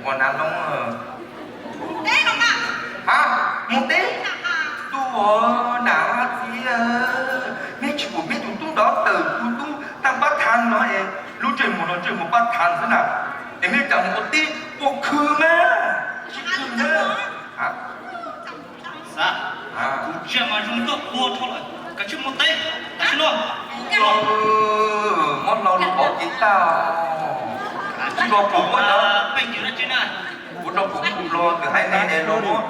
Ua nav loo. Ha, mus teb. Tus ua nav txiv, neb tsis pum peb tus tub nrov tawm tus tub tag pab thav no es lub ntsej muag no ntsej muag pab thav xwb na. Es neb cas mus ua teb ua khw mas tsis khw ntawd. Kuv tsis mas zoo tuaj ua rau lawm, kav tsij mus teb, kav tsij luaj. Muab hlau los pov kev tag, tsis los pum muab cov, kuv rau pum mus los kws hais nej ne los muab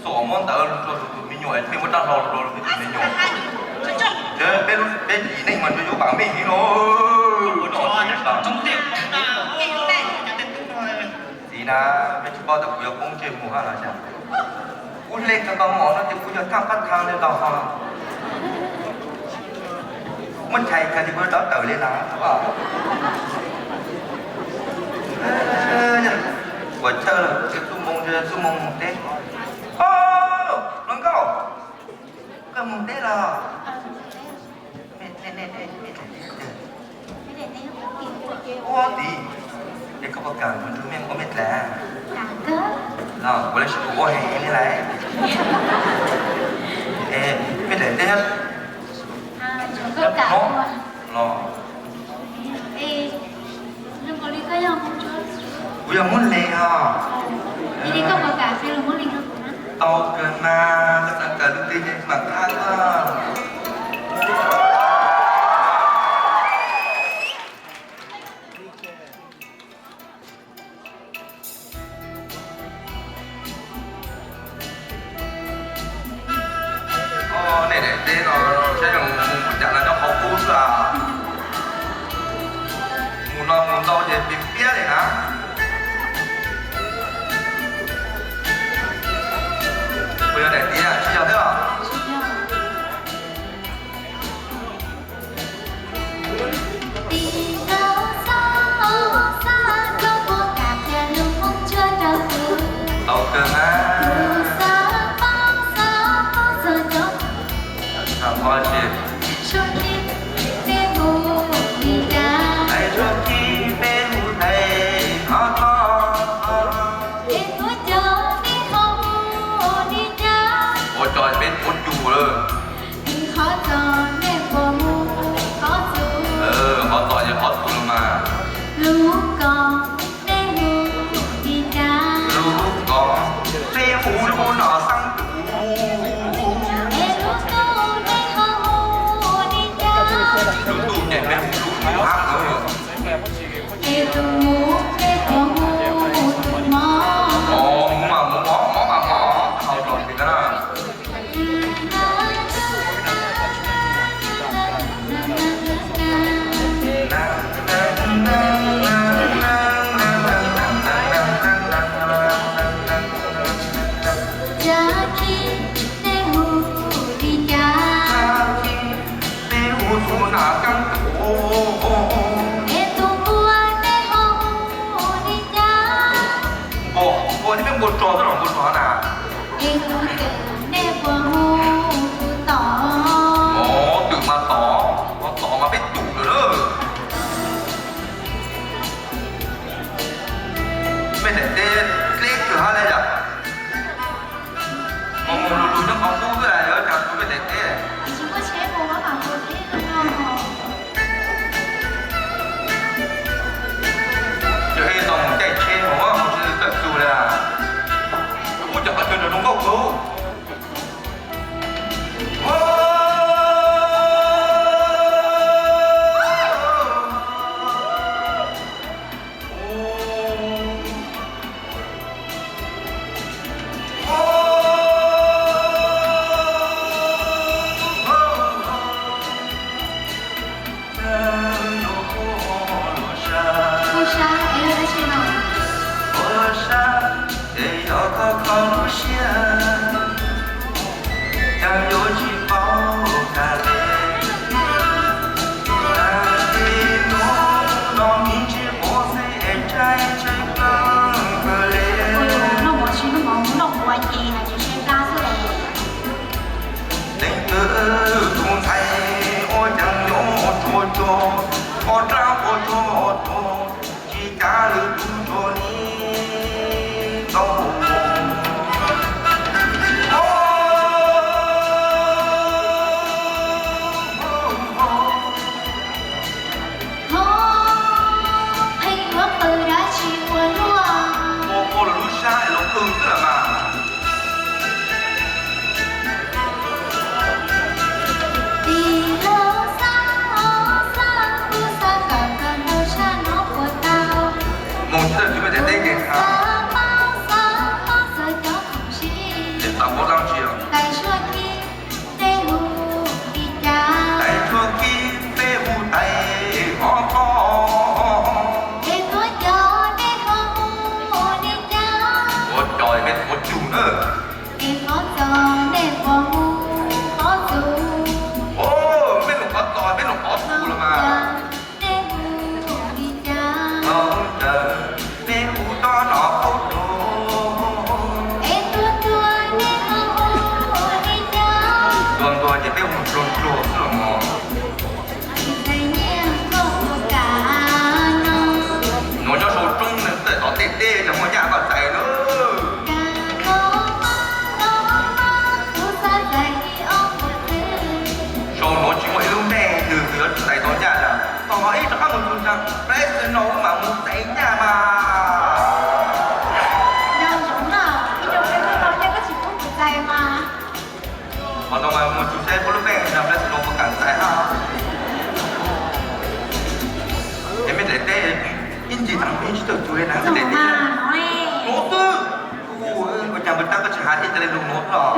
xom muab ntawd rau tus me nyuam thiaj muab rab hlau rau tus me nyuam. Peb yim neej mas yuav vam meej heev no. Txiv na, peb tsis paub tas kuv yuav poob ntsej muag hab los cas. Kuv hle tau tau mom no ces kuv yog thaj qab thaj li tau ho. Muab chais kawg ces kuv yuav rov tawm li na. Ua chaw lawm, txuj moo txuj moo mus teb. Hluas nkauj, koj mus teb los? Ua tib, es koj puas kam kuv nrog mej ua mej dlaim? Los kuv lub sij hawm ua heev li lawm. Es mej dlaim teb nyob no los? Kuv yog Hmoob Leeg os. Tau kawg mas, koj xav kawm lub twg ces mam thab koj. Nej daim teb no saib zoo mus mus cas los nyob qhov qub xwb as. Mus no mus ntau ces piam piab li na. Puas yog daim tiab tsis yog thiab los? Tau kawg mas. Hais txog kis peb hu thaiv qhov txog. Ua tso peb ua cus lawm. Qhov txog yog qhov txus los mas. Lub ko peb hu lub no xeeb tus. Lub ntuj ces peb hu lub ntuj hab. Mus mas mus, mov mas mov, hau los li ntawd na. Peb hu xu na kab tus. Npua, npua ces peb npua tso xwb los npua tso na. Twm mas tod, tod mas peb tus lawm na. Mej daim teb dleb kawg hab li yom. Mus mus lug lug nyob qhov qub xwb, yuav cas tus mej daim teb. Yog ib tau mus caij tsheb mus, mus tsis tawm txug li. Kuv cov qhov chaw nrog zoo nkauj kawg. Noj mov tsis noj mov, noj mov ces hais tias sab plab xwb es. Leej twg tus ntxhais ua cas nyob tsuag tsuag, ua rab ua tsho tuag, tsis kav lwm tus tsuag li. Ib rov qab mus tus ntawd, Fresno mas mus txais nyaj mas. Nco ntsoov na, ib rau peb mus tau nyaj koj tsis pub kuv txais mas. Qhov no mas mus tsis saib puab lub npe no, Fresno puas kam txais hab. Es mej daim teb ib ntsis tag mej tsis tau txug li na, mej daim teb. Nuav xwb. Ua cas npawg Tab koj tsis has ib teg li lug nuav os.